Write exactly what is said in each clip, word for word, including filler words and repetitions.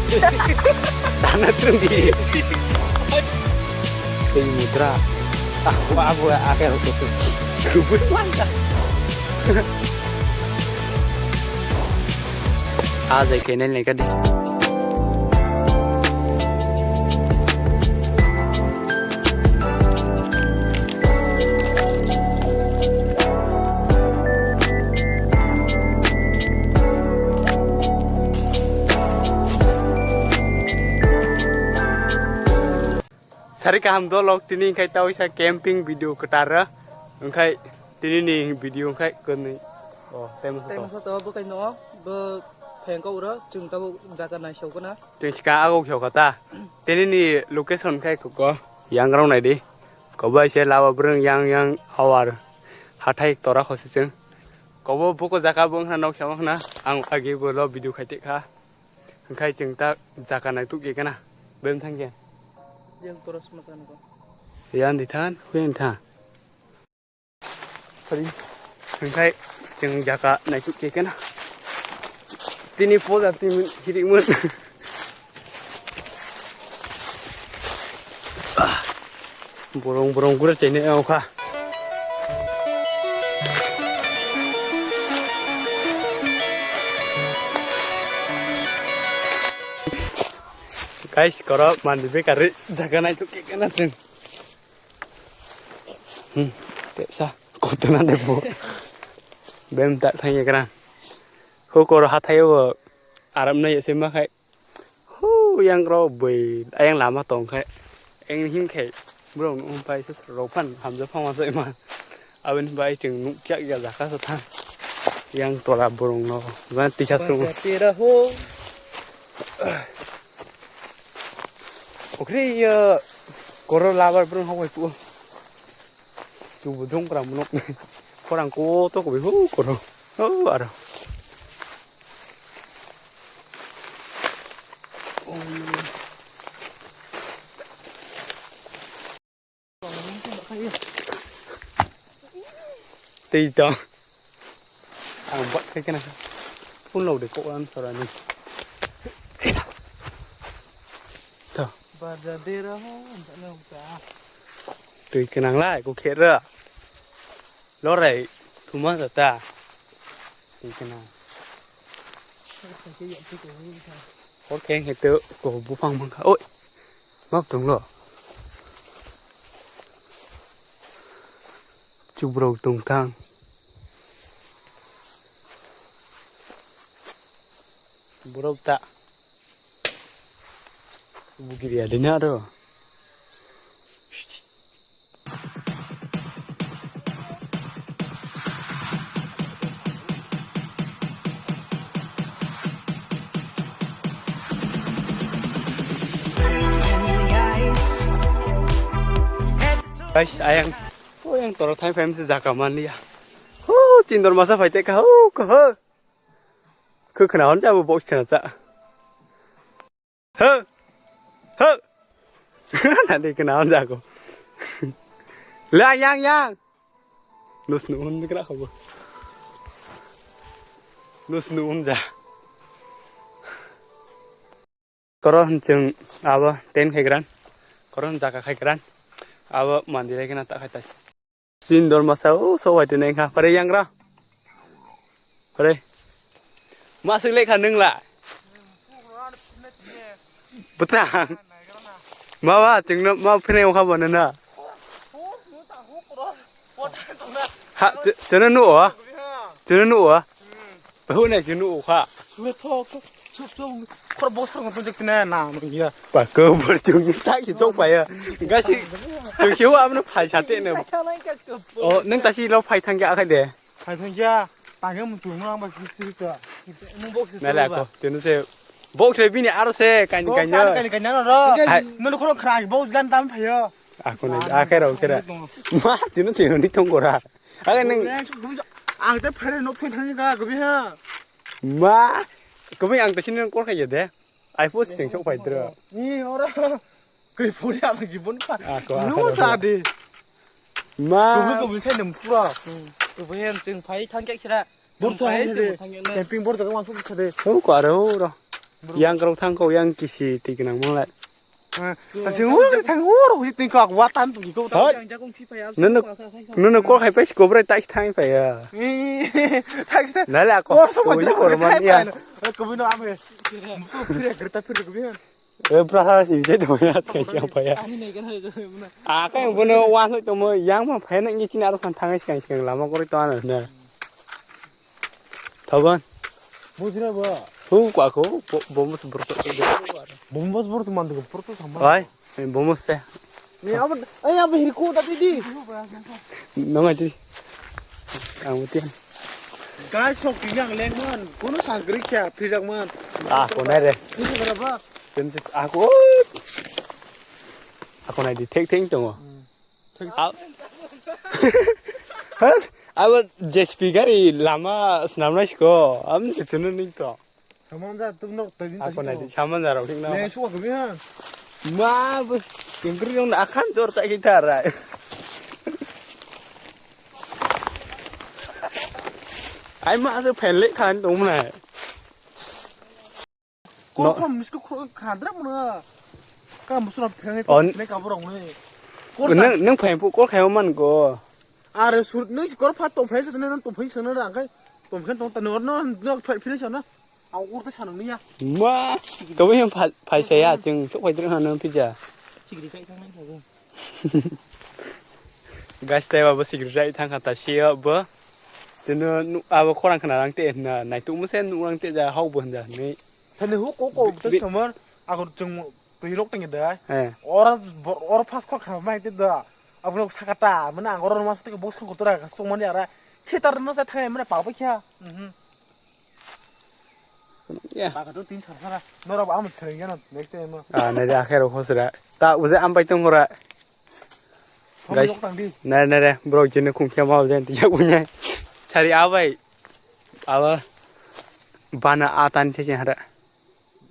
Dana tungdi. Tei mudra. Ah, wa bu akhir tu. Kubur mantap. Ah, jai kene ne kadi. Sari kaham dolok tini khai tawisa camping video kwtara. Wngkhai tini ni video wngkhai kwnwi. Oh, tei masa to. Tei masa to bo kaino bo phengko uro chwng tabuk jaga naisok gana. Chwng sika agok hiyo kata. Tini ni location khai koko yang rong nai di. Kobai se lawa breng yang yang awar hathai tora khosi chwng. Kobo buko jaga bo wngkhna nok hiyo wngkhna ang agi bo lo video khai te kha. Wngkhai chwng ta jaga nai tuk khe kana. Bem thang khe. Yang toros mata niko. Yan di than, huyan tha. Sorry. Wngkhai chwng jaga nai tuk khe kana. Tini poda tini hirik mun. Borong borong gura chaine ang kha. Guys, koro mandi bekari jaga nai tuk khe kana chwng. Hmm, tesa kotona de bo. Bem tak thang ekran. Ho koro hathai o aram nai se ma khai. Hu, yang rok bui, ayang lama tong khe, eng him khe, borok nung pai se rok phan hamjak phang ma se ma. Aboni bai chwng nuk kyak ya jaka sa thang. Yang tola borok no, ba tisa sung. Tira ho. Okhri ya, koro labar borok hok bai pu. Chubu jong kra monok. Khorang ko to ko hu koro. Ho aro. Tei to. Ang bat khai kana. Phone lo de ko an sora ni. To. Ba ja de ra ho, ta na ta. Twi kwnang lai, ko kher ra. Lorai, thuma da ta. Twi kwnang. Hor khe hete ko buphang mangkha. Oi. Map tong lo. Chubrok tong thang. Borok ta. Bugiri adina aro. Guys, ayang, oh, yang toro thai phai mse jaka manliya. Hu, chindor masa phai te ka, hu, ko, hu. Khe khna hwn cha bo box khna cha. He. He. Na de khna hwn cha ko. La yang yang. Nus nu hwn dikra ko. Nus nu hwn ja. Koro hwn chwng abo tent khai gran. Koro hwn jaka khai gran. Abo mandir hai khna ta khai ta. Chindor masa o so wai tene kha pare yangra. Pare. Masuk le kha nung la. Butang. Ma ba chwng no ma phene o kha bo na. Ha, chwng no o. Chwng no o. Hune khe nugo kha. Sure thok, thok, thok, thok. Khor box thang thang jak tine na, na ya. Pa ko bor chung ni ta ki chok pa ya. Gasi, chung si wa amna phai sa te ne. O, nang ta si lo phai thang ya khai de. Phai thang ya. Ta ge mu chung nang ba ki si ta. Mu box. Na la ko, tene se. Box re bini aro se kan kan ya. Kan kan ya ro. Hai. Nang khor khra box gan tam phai ya. Ako ne, akhera, akhera. Ma, tino tino ni tong gora. Aga nang. Ang te phere nok thai thang ka, gobi ha. Ma, gobi ang te sini kor kha de. Ai pos cheng sok pai dra. Ni ora. Koi phori ama jibon pa. Ako, ako, ako. Sa de. Ma. Gobi gobi sai nem pura. Gobi hem cheng phai thang kya sira. Bor to phai hang de. Camping bor to ka wan sok sa de. Ho ko aro ro. Yang krok thang ko, yang kisi twi gwnang manglai. Eh, ta sing ur thang ur hui twi ko wa tan twi ko. Hoi. Nono, nono call khai pai si kobrai tai thang pai ya. Eh, thang si. Nale ako. Kor so kobrai manja kor man ya. Eh, kobrai no ame. Phire greta phire kobrai. Eh, bra ha si je do ya kai chang pai ya. A kai bono wa so to mo yang ma phai na ngi tin aro khan thang si kai si lama kori to ano na. Thaban. Bujra ba. Hu kwa ko, bo-, bomus burto. Bomus burto man ko burto sama. Ai, bomus te. Ni abo, ai abo hirku ta di di. Nongai di. Ang uti. Guys, sok tinang lengman. Kono sangkri kya, pijak man. Ah, konai re. Ni se berapa? Ken se aku. Aku nai di thek thek tongo. Thek. Ab-, Hah? Abo J C B gari lama swnamnai siko. Am se chunu ning to. Saman ja tum nok tadi. Aku nai di saman ja rok thik na. Ne suka kami ha. Ma bu kengkri yong akhan jor ta kita rai. Ai ma se phen le khan tong nai. Kor kham misko khandra muna. Ka musura phene On- ne ka borok ne. Kor sa- Nang nang phain pu kor khayo man go. Are sur nang si kor pha to phai sa ne nang to phai sa ne rang kai. To phai to ta no no no phai phai sa na. Ang kor ta sa nang ya. Ma. Kabo yang phai sa ya ching chok phai dring hanu pija. Chigri kai thang nang sa. Gas tai ba bo sikri jai thang kha ta siya bo. Tino nu-, abo khorang khna rang te na nai tu muse nu rang te ja hau bo hanja ni. Thani hu ko ko Bi- tes kamar agur chung tui rok tang da. Eh. Ora bor-, ora pas ko khna mai te da. Abo no sakata mana ang ora mas te box ko tora ka song mani ara. Theater no sa thai mana pa pa kya. Mhm. Ya. Baka tu tin sar sara. Nora ba am thai ya no next time no. Ah, nai de akhero khosra. Ta uje am pai tong ora. Guys, nai nai re, bro, jene khung khe ma uje ti jak unya. Sari abai. Aba bana atan se hara.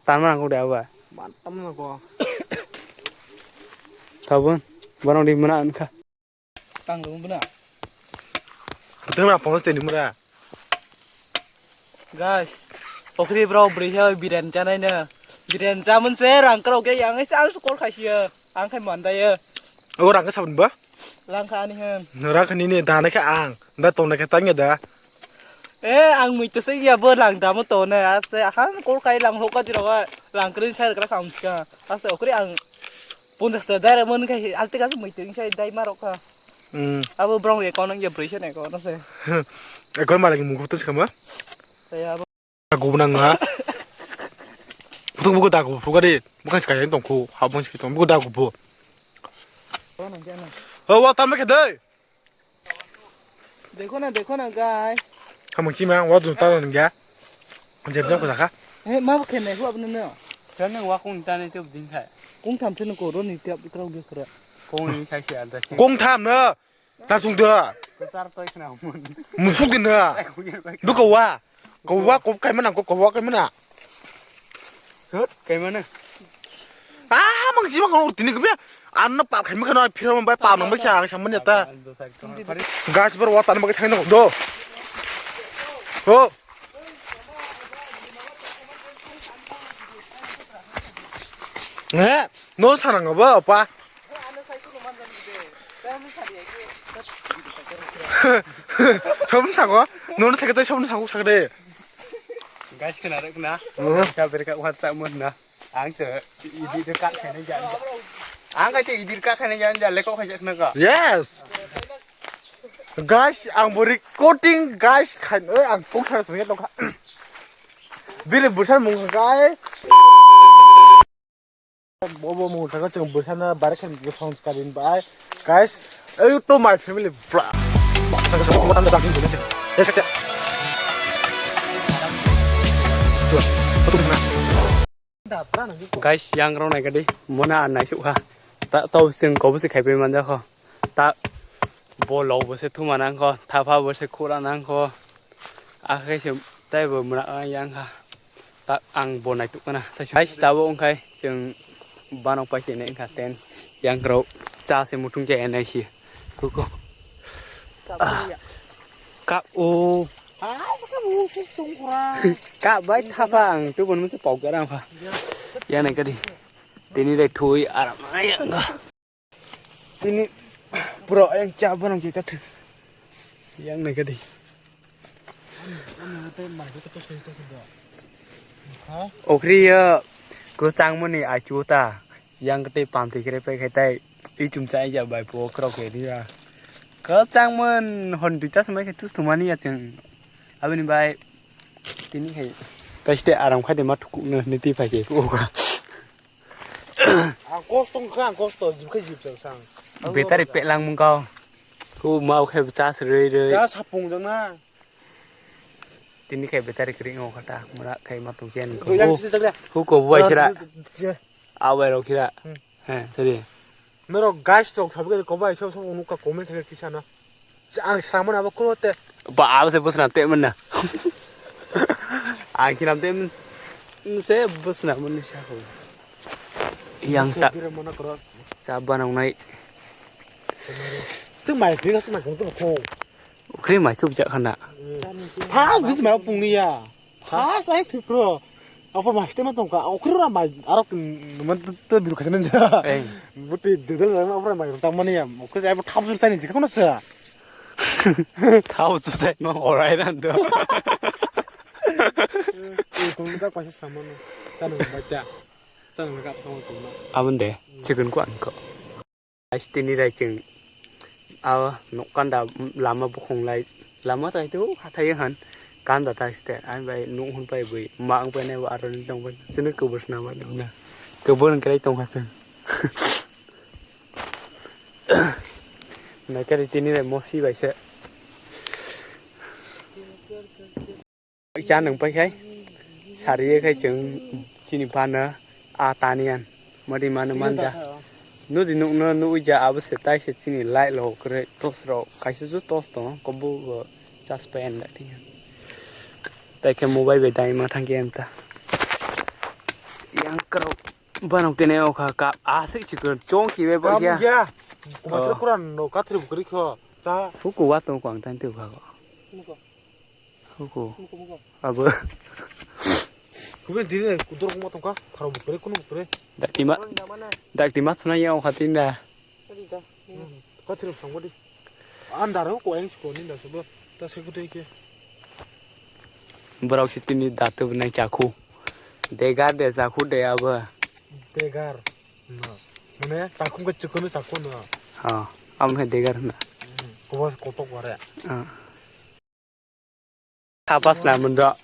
Tan mana ko de aba. Man tam na ko. Tabun, barang di mana ankha. Tang dong buna. Deng na pos teni mura. Guys, okri bro bri he biren chanai na. Biren chamun se rang krok ge yang se al sukor khaisi ya. Ang khai manda ya. Abo rang ka sabun ba? Lang kha ani hen. Rang kha nini da na kha ang. Da tong na kha tang ya da. Eh, ang mui to se ya bo lang da mo to na. Ase ahan kol kai lang hoka jiro ga. Lang krin sai kra kam ska. Ase okri ang Pondas ta dara mon kai alti ka mui ting sai dai marok ka. Hmm. Abo brong ye kono ye bri se ne kono se. Ekor malagi mukho to skama. Saya abo. Dagu nang ha. Butuk buku dagu buku gadi. Bukan sekali tong ku habang sekali tong buku dagu bu. Kono jana. Oh, wa tamme ke dai. Dekho na, dekho na, guys. Hamang chima, wa dun ta nang ya. Jeb jeb ko dakha. Eh, ma khe nai hu abno no. Khe nang wa kung ta ne tub din khai. Kung tham se no ko ro ni tiap krau ge kra. Kung ni sai se alda se. Kung tham no. Ta sung da. Tar toi khna mun. Mufuk din na. Duka wa. Kowa, kowa kaimana, ko kowa kaimana. Hut, kaimana? Ah, mang sima kono tini kebia. Anna pa kaima kono phira bai pa nang bai kya samanya ta. Gas bar wa tan bai thang do. Oh. Eh, no sarang ba pa. Sob sako, nono sakhe tei sob sako sakde. Guys, khna rwk na. Mhm. Ka berka WhatsApp mo na. Ang se edit ka khaina jan. Ang ka edit ka khaina jan ja leko khai jak na ka. Yes. Guys, ang bo recording guys khan oi ang kok thar sung ya tong kha. Biri busar mung kai. Bobo mung thangkha chwng bwsano bare khe bwsong chwkadin bai. Guys, you to my family, bro. Guys, yang rok naikha di, mona naisuk ha. Ta tau chwng kobo se khaipai manjakho. Ta bolok bo se thuma nangkho, thapha bo se khura nangkho. Akhe se taibo mura yang kha. Ta ang bo naituk kana. Sai tabuk wngkhai chwng banok pai sini wngkha ten yang rok cha se muthung cha nai si. Kuku. Kak o. Ka bai thapa ang tu bon mese pau garang pha. Ya nai kadi. Tini dai thui aram ai ang. Tini pro yang cha bonong ki kathu. Yang nai kadi. Okri ya ko chang mani achu ta. Yang kete pam te kre pe khai tai. I chum cha ya bai po kro ke dia. Ko chang man hon duita samai ke tu thumani ya chang. Abini bai tini khai. Paste aram khai de ma thukuk no niti phai ke ko. Ang kosto wngkha, ang kosto, jibkhe jibjak sang. Ang Betari norok peklang mung kau. Hu mau khe bwchas rwi rwi. Ja sapung jang na. Tini khe betari kring o khata, mura khai ma tong chen ko. Yang sisi tagda. Hu ko buai sira. Ya. Awai rok khira. Hmm. He, sorry. Norok guys rok sabi ko bai so so nukha comment khe kisa na. Ang sramani abo kuro te. Ba, abo se bwswna te mwnna. Ang khinam te mwn-, se bwswna mwnni sa ko. Yang ta. Bira mana kuro. Cha banang nai. Tu mai phi ka sna ko ko. Ukri mai khub jak khana. Ha, git mai pungni ya. Ha, sai thupro. Apo mas te ma tongka. Ukri ra mai arok man to biru khasna. Eh. Buti dedel na apo mai tang mani ya. Ukri ai thap sur sai ni jikha na sa. Thau chu sai ma orai ran do. Kung ka kwasa samano. Tanu bacha. Chang ka samano kung na. Abon de, chicken ko an ko. Ais tini rai ching. Aw, nok kanda lama bukhung lai. Lama tai tu hathai han. Kanda tai ste. Ai bai nuk hun pai bui. Ma ang pai ne aro ni tong bai. Sini kubur sna bai na. Kubur krai tong hasen. Naikhe tini bai mosi bai se. Cha nung pai khai. Sariye khai chwng chini phano a taniyan. Madi mano manja. Nudi nukno nukja abo se tai se chini light lo kre tos ro kaisa su tos to kobu chas pai anda tiyan. Tai khe mobile bai dai ma thang khe anta. Yang kro. Banok tene o kha kap aswk sikon chong khibai bo ya. Kumasra kuran no kathri bukri kho. Ta. Huku wa tong kwang tan tu kha. Huku. Abo. Kuben dine kudor kuma tong ka. Tharo bukri kuno bukri. Dakti ma. Dakti ma thuna ya o khatin da. Kathri sangwadi. Andar ko eng siko ninda sudo. Ta se kutu ke. Borok si tini datu bwnai chakhu. Degar de chakhu de abo. Degar. No. Mane chakhu ke chukunu chakhu no. Ha, amo he degar na. Kobo kotok ware. Ah. Tapas na mundo.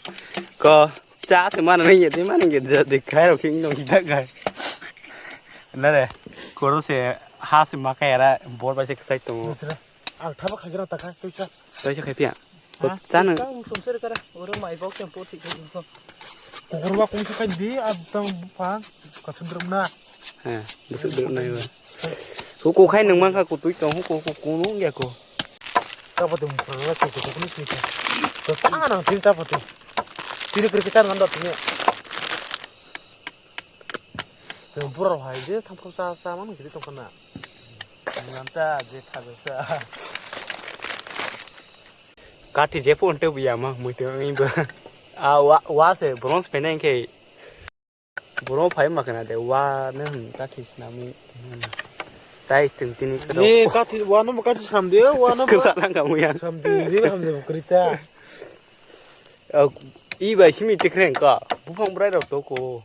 Ko cha se mana ne ye de mana ye de khai ro king no kita khai. Na re. Koro se ha se ma khai ra bor ba se khai to. Ang thaba khai ra ta khai to sa. To se khai pia. Ko cha na. Tum se kara. Oro mai bok tem po si khai to. Kokor ba kung se khai di a tang pa ka sundrum na. Ha, busuk dulu na yo. Huku khai nung mangkha kutui tong huku huku kunu ya ko. Chapati mukha la chapati kunu sini. To sana tin chapati. Tiri kiri kita nanda tini. Sing pura hai je tham tham sa sa man gidi tong kana. Nanta je tha sa. Kati je pon te biya ma mui te ngi ba. A wa wa se bronze pene ke. Boro phai ma kana de wa ne hwn kathi snami. Tai teng tini kado. Ye kathi wa no kathi sam de wa no. Kisa lang kamu ya. Sam de ri ham de krita. I bai simi tikren ka. Buphang brai rok to ko.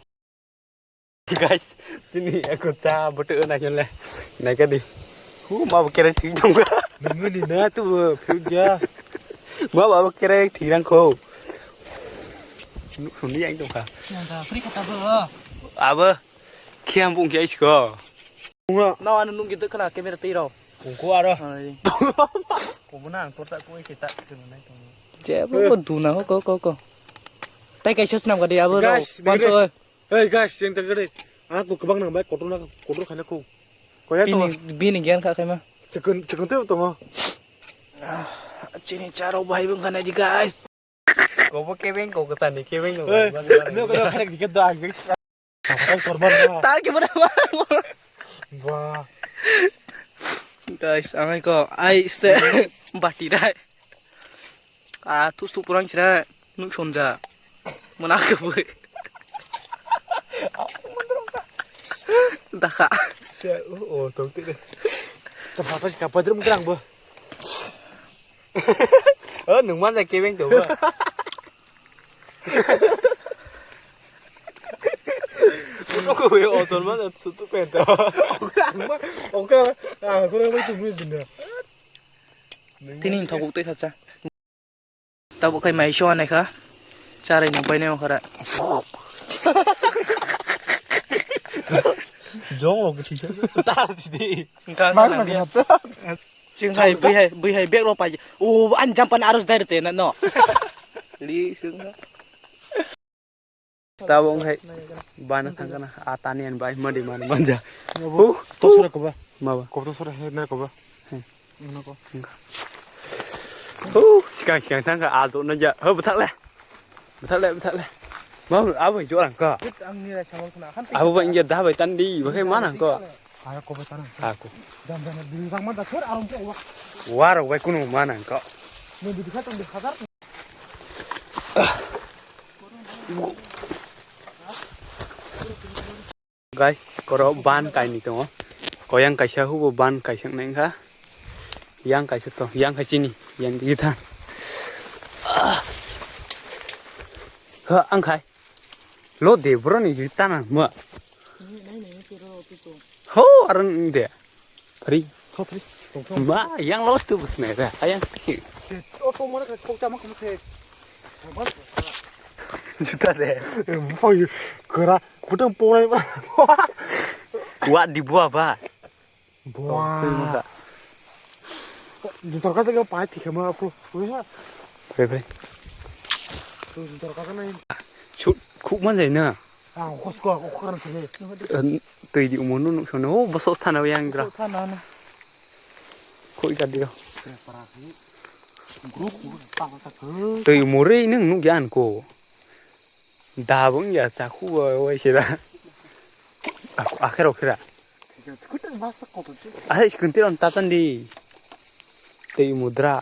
Guys, tini aku cha bote na jole. Nai kadi. Hu ma bo kere thik tong ka. Nungni na tu bo phuk ya. Ma ba bo kere thik rang kho. Huni yang tong ka. Yang ka free kata bo. Abo khiam bung kya isko. Bunga. Na anu nung gitu kana camera tiro. Ko aro. Ko bona ang torta ko kita kena nai tong. Je bo duna ko ko ko. Tai kaisa snam kadi abo. Guys, pancho. Hey guys, yang terjadi. Aku kebang nang baik kotor nak kotor khana ko. Koya to. Bini bini gian kha khaima. Chikun chikun te to. Chini charo bhai bung khana di guys. Kobo kebeng ko kata ni kebeng ko. No ko khana di kedo ag. Hai korban. Ta ke bra. Ba. Guys, ang ko ai ste bati dai. Ah, tus tu purang sira nuk sonja. Mana ke bui. Dakha. Se, oh, oh, tong tide. Tapa sih kapa drum kerang bo. Oh, nung mana kebeng tuh bo. Oke, oton mana sutu pento. Oke, ah, kurang itu bui dinda. Tini thokuk tei sacha. Tabuk khai mai so anai kha. Charai nung pai nai okhara. Jong lo kisi. Tar sidi. Engka Mar engka na nangya. Sing hai bui hai bui hai bag lo pai. O an jampan arus dai rete na no. Li sing. Tabuk khai bana thangkana atani an bai madi mani manja. Hu. Tosra koba. Maba. Ko tosra he na koba. He. Nako. Huh, sikang sikang thang kha, ah, jokna ja. Ho, bwthak le. Bwthak le, bwthak le. Ma, abo jok rang kha. Ang ni rai samol khna. Abo ba inge da bai tan di, ba khe ma nang kha. Aya ko ba tan. Aku. Jam jam di jang ma da thor arom ko wa. Wa rok bai kunu ma nang kha. Ni bidi kha tong di hazar. Guys, koro ban kaini tongo. Koyang kaisa hubo ban kaisa wngkha. Yang kaisa to, yang kaisa ni, yang digi tha. Ha, ang khai. Lo de bro ni jita na ma. Ho, aron de. Free. Kho free. Tong tong. Ma, yang los tu bus ne da. Ayang. O to mara ka kok ta ma kho se. Juta de. Boy, kara, putang ponai ba. Wa di bua ba. Bua. Juta ka jaga pai thik ma ko. Free, free. Juta ka na. Chut, khuk man jai na. Ah, kosko, kosko kan sini. Tei di umunu nuk sono, oh, bosok thana yang gra. Thana na. Khoi ka dio. Tei umure nung nuk yan ko. Dabung ya chaku wai sira. Aku akhir akhira. Ahai sekuntir on tatan di. Tei mudra.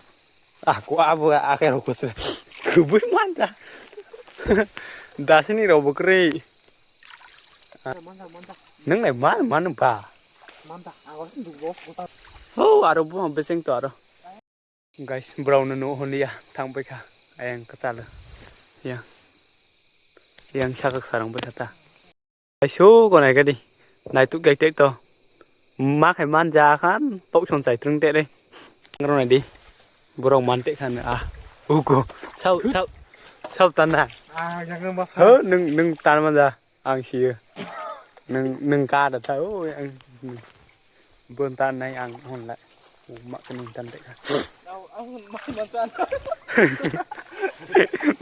Ah, ko abo akhir aku se. Kubui manta. Dasini rok bukri. Manta, manta. Nang nai man man ba. Manta, aku sih duk bos kota. Oh, aro bu beseng to aro. Guys, brown no hon ya thang pai kha. Ayang kachal. Ya. Yang sakak sarang pai kha ta. Aisu, konai kadi. Naituk kek tek to. Ma khai man ja khan, tok chon chai tung tek re. Ngro nai di. Borok man tek khan, ah. Uko. Sao, sao. Sao tan da. Ah, yang ma sa. Ho, nung, nung tan man ja. Ang siyo. Nung, nung ka da ta. Oh, ang. Bon tan nai ang hon la. Mak kani tan te ka.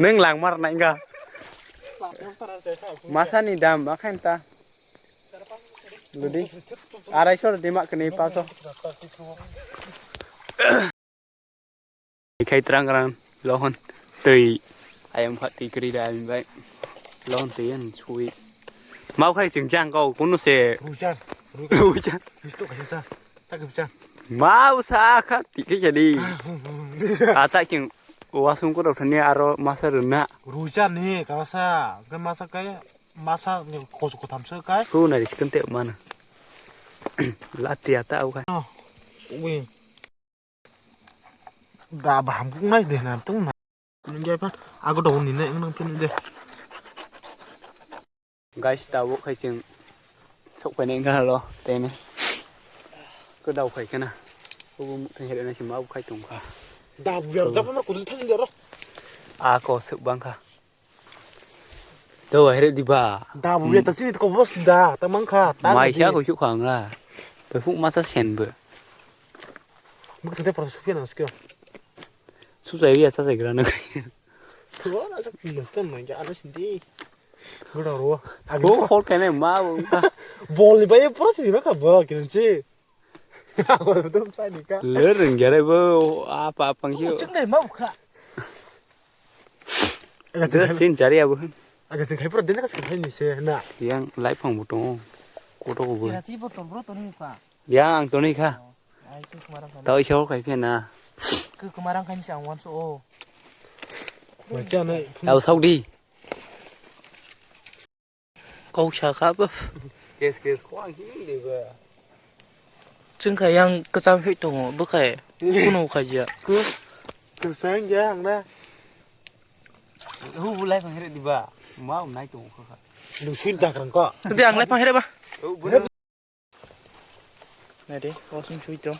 Neng lang mar nai ka. Masa ni dam akan ta. Ludi. Arai sor di mak kani paso. Ikhai terang terang lohon tei ayam phat tei kri da ayam bai lohon tei yan sui mau khai ching chang kau kunu se. Rujan. Rujan. Rujan. Misto kaisa sa. Tak bisa. Mau sa kha tike jadi. Ata king wasung ko dok thani aro masa runa. Rujan ni kasa. Kan masa kai masa ni kos ko tham sa kai. Ku na riskin te mana. Lati ata au kai. Oh. Ui. Da baham kuk nai de na tung na. Nungya pa ago do ni ne nang pin de. Guys, da wo khai ching sok pai ne ga lo te ne. Ko da khai kana. Ko bu thang here na si ma bu khai tung kha. Da bu yar da pa mar ko thang ro. A ko sok bang kha. To, here di ba. Da bu ya ta sini ko bos da, ta mang kha. Mai kha ko suk khang la. Pe phuk masa sen bo. Muk te pro suk na suk. Su sai ya sa sai gra na. To na sa ki stem mang ya ala sindi. Gura ro. Ko hol kene ma bo. Bol ni ba ye pro sini ba ka bol kin chi. Dum sai ni ka. Le reng jare bo apa apa sih. Cek dai ma bu kha. Aga Dia chwng khai, sin jari abo. Aga chwng khai pura dena ka chwng khai ni se na. Yang lai phang bo tongo. Koto ko bo. Kira chi botol bro toni kha. Yang ang toni kha. Ai tu kumarang khai. Tao iso khai phe na. Ku kumarang khai ni sa wan so o. Mai chanai. Tao sok di. Kau sa kha ba. Kes kes ko ang sini de ba. Chwng kha yang kwchang hoi tongo bwkhai. Kuno khaija. Kwchang ya ang na. Hu bulai phang hre di ba. Ma um nai tongo kha. Lu sun ta krang ko. Tadi ang lai phang hre ba. Nari, o sum sui to.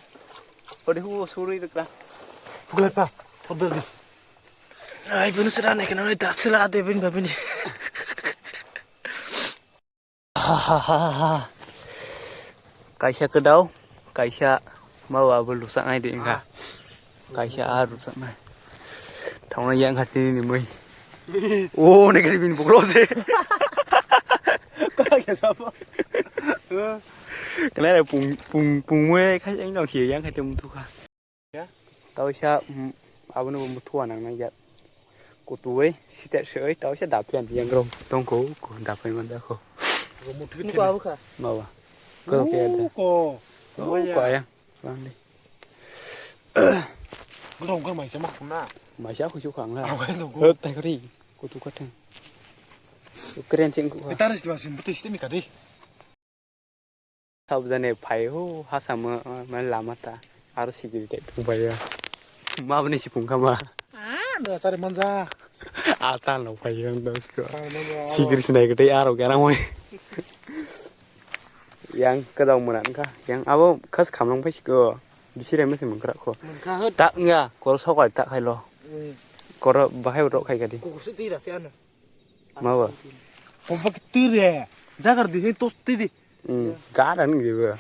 Ode hu suri rikra. Pukulai pa, order di. Ai, bunu sira ne kana da sila de bin babini. Ha ha ha ha. Kaisa kedau, kaisa mawa bulu sangai de inga. Kaisa a rwchapnai. Thangna yang kha tini ni mui. O, ne kali bini bukro se. Kaya sabo. Kena pung, pung, pung mui khai yang nong khia yang khai temu tukha. Ya. Tao sa, mm, abono bo thua nang nang ya. Kutuwe, sita se oi, tao sa dapian yang rom. Tongko, ko dapai man da ko. Muko abu kha. Mawa. Ko ke da. Ko. Ko ya. Rang di. Rong kar maisa ma khuna. Maisa khu chu khang la. Awai no go. Hok tai kari. Kutu ka thang. Kren ching ku. Taris di basin betul sih ni kadi. Sab jane phai ho hasama man lama ta. Aro sigiri tai thung bai ya. Ma bani si phung kama. Ah, da chari manja. Ata no phai yang dos ko. Sigiri sinai kete aro garang wai. Yang kedau muna kha. Yang abo khas khamlang phai siko. Bisi rai mese mangkra kho. Mangkha hot. Tak nga kor sokai tak khailo. Hmm. Kor bahai rok khai kadi. Kuku se tira se ano. Ma ba. Pompa kitir ya. Jagar di tos ti di. Hmm. Garan gitu.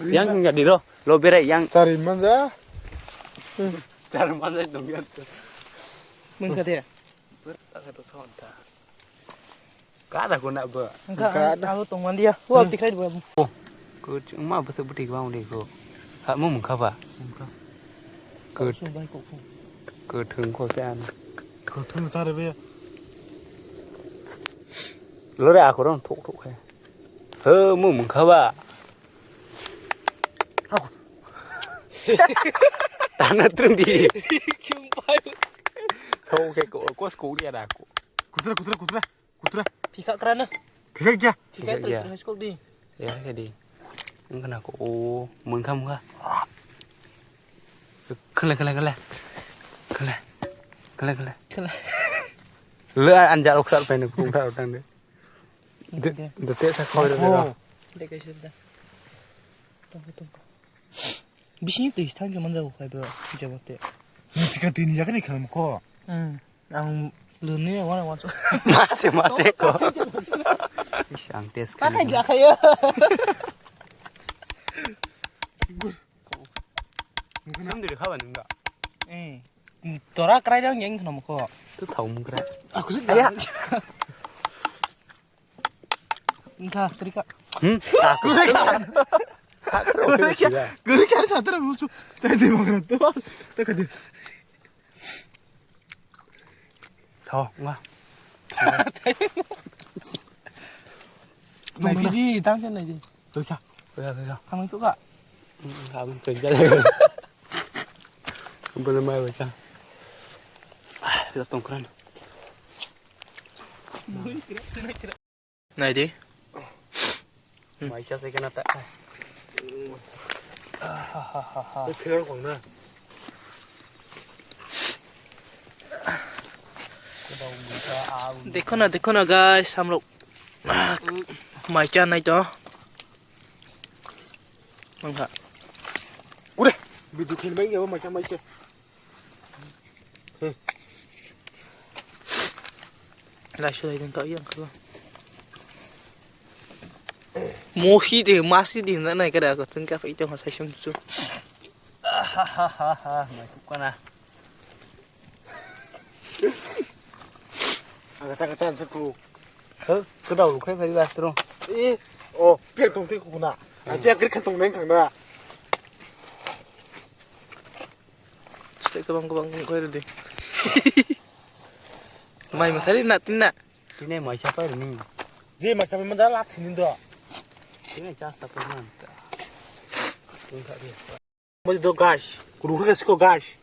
Yang nggak di ro. Lo bere yang. Cari mana? Cari mana dong ya. Mangkha dia. Ber tak itu sonta. Kada ko na ba. Engka, engka ada. Alo tong mandia. Wah, tikrai dua. Oh. Ko ma bese buti ba uli ko. Ha mo mungkha ba. Ko. Sumbai ko ko. Ko thung ko se an. Ko thung sare be. Lore akoron thok thok he. He mo mungkha ba. Tana trung di. Sumbai. Thok he ko ko ko dia da ko. Kutra kutra kutra. Kutra. Phikha krana. Phikha kya? Phikha Phikha kya? Tri tri skok di. Ya ke di. Engkana ko o mungkha mungkha. Khale khale khale. Khale. Khale khale. Khale. Le anja oksar pen khum kha utang de. De de te sa khoi de. De ke shil da. Tong tong. Bising twi thang ke manjago khai bro. Jabo te. Tika tini jaga ni khalam ko. Hmm. Ang luni wana wana. Mase mase ko. Is ang test. Pakai dia kaya. Gur. Sam diri khaba nungga. Eh. Tora krai dang yang khnam ko. Tu thau mung krai. Aku sih. Aya. Engkha, trika. Hmm? Gurikha. Gurikha, gurikha satra musu. Saya di mana tu? Tak ada. Tho, nga. Nai pidi, tang sen nai di. Gurikha. Gurikha, gurikha. Khamai tu ka. Abang kerja lagi. Boleh mai baca. Ah, kita tongkran. Nai di. Mai cha sai kana ta. Tei pher kong na. Dekho na, dekho na, guys, samrok. Mai cha nai to. Mangkha. Ure, bidu khen bai ya mai cha mai cha. Lai sulai ding kau yang kau. Mosi de, masi de, na nai kada ko tengka fa itong sai sung su. Ha ha ha ha, mai kukana. Aga saka chan saku. He, kedau lu khai phai bastro. Eh, oh, pek tong te kukuna. Ai pek kri khan tong neng thang da. Stek tabang kabang kung koi redi. Mai mathari na tin na. Tine mai chapai reni. Je mai chapai manda lak thini do. Tine chas tapai man. Tung kha di. Mo do guys. Kuru kha siko guys.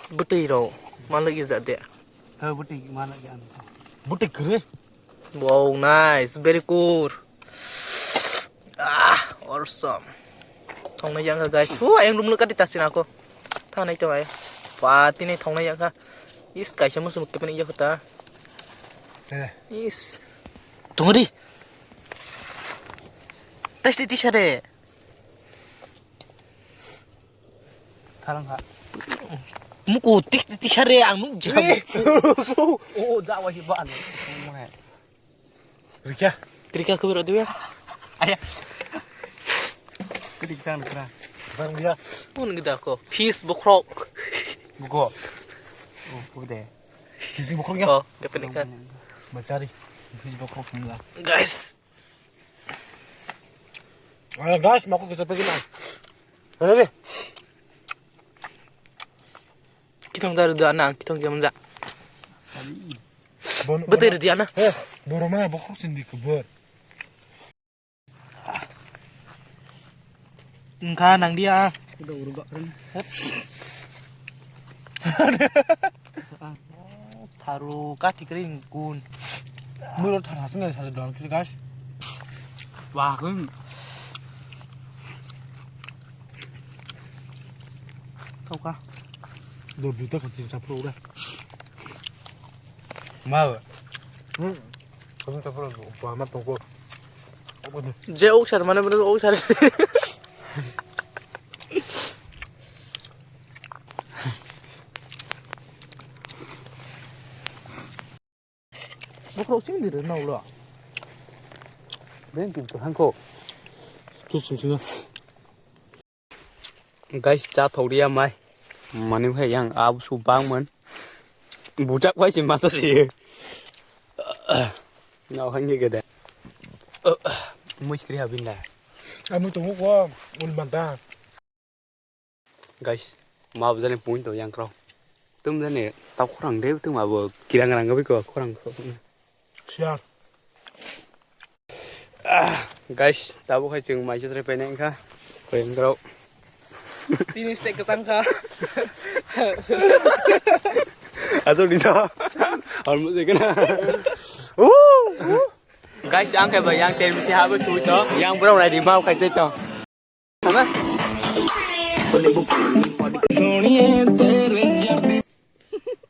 Bwtwi rok malai ya de. He, bwtwi malai ya. Bwtwi kwrwi. Wow, nice, very cool. Ah, awesome. Thongnai yang kha, guys. Hu, ayang lumluk kati tasina ko. Thanai to ay. Pa, tini thongnai yang kha. Is kaisa musu mukte pani ya kha ta. Eh. Is. Tunggu di. Tes di tisare. Thalang kha. Muku tik tisare ang nuk jam. Eh, su, su. Oh, jawa hi ba anu. Mana? Rikya. Rikya kubur adu ya. Aya. Kiri kang kra. Bang dia. Pun gida ko. Peace bokrok. Buko. Oh, kude. Kisi bokrok ya. Oh, dapat nikah. Mencari. Peace bokrok semua. Guys. Ayo guys, mau ke sampai gimana? Ayo deh. Kitong da rwdi ana, kitong jam ja. Bwtwi rwdi ana. Eh, boroma bokhok sindi kubur. Wngkha nang dia. Tharu kathi kring kun. Muro thar hasung ngai sale don kiri guys. Wah kun. Thauka. Do duta kachin sapro ura. Ma. Hmm. Kachin sapro ba ma tongko. Je ok sar mane mane ok sar. Bokhorok chini de rwnao ulo. Beng kintu hangko. Tu sung sung. Guys, cha thok dia mai. Mani hai yang abu su bang man. Bujak bai si mata si. Nao hangge gede. Muskri habin da. Amu tungu ko ul manta. Guys, ma bujani point to yang krok. Tum jani tau khorang de tum abo kirang rang gabi ko khorang. Siar. Ah, guys, tabo khai chwng mai chatre pene kha. Koyang krok. Tini stek kwchang kha. Ato dito. Almost ekena. Guys, ang khe ba yang ten bisi habu tu to. Yang bro rai di mau khai to.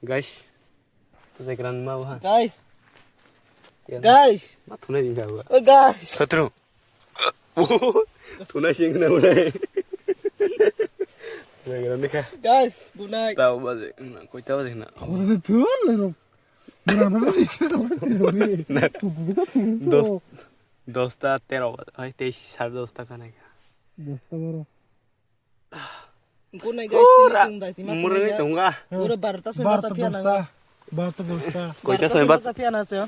Guys, tu saya kira mau ha. Guys. Yang guys. Ma thuna jing kha. Oi guys. Satru. Thuna jing kha na ulai. Saya kira ni kha. Guys, good night. Tau ba je, na koi tau ba je na. Aku tu tu le ro. Berapa ni sih ro? Dos, dos ta tero ba. Hai, teis, sare dos ta kha nai kha. Dos ta baro. Kunai guys, tini chwng dai tima murang tongga. Mura barota soi barota bata phiya dosta. Barota dosta. Koita soi bat phiya na se.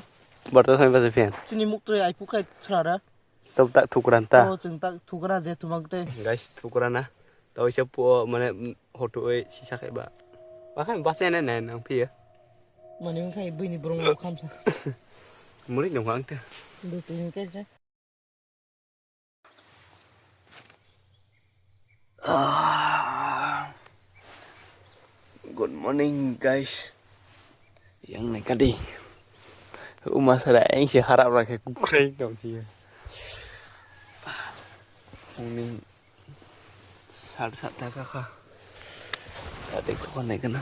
Barota soi bat phiya. Chini muk tre ai pukai chrara. Tab tak thukran ta. Oh, chwng tak thukra je tumak te. Guys, thukra na. Tawisa po mane hotu oi sisa khai ba. Bakhan basa ne ne nang phiya. Mani khai bini brong lo khamsa. Muri dong ang te. Do tini kai je. Ah. Good morning, guys. Yang naikadi. Uma sara yang si harap rakhe kukreng dong si. Morning. Sar sat ta kha. Sat ek kho nai kana.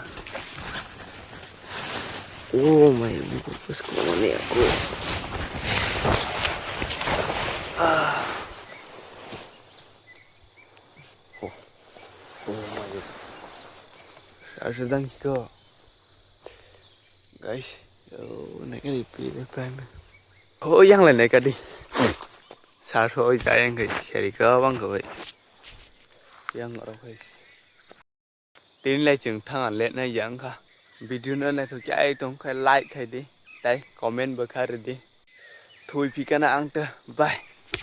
Oh my, bus ko ne aku. Ah. Oh. Oh my. Sar sar dang siko. Guys, yo, naikadi pi de prime. Oh, yang le naikadi. Sar so oi jayang kai seri ka bang ka bai. Yang aro kai. Tini lai chwng thang le nai yang kha. Video no naithok chai tong khai like khai di. Tai comment bo khai ri di. Thui phi kana ang ta. Bye.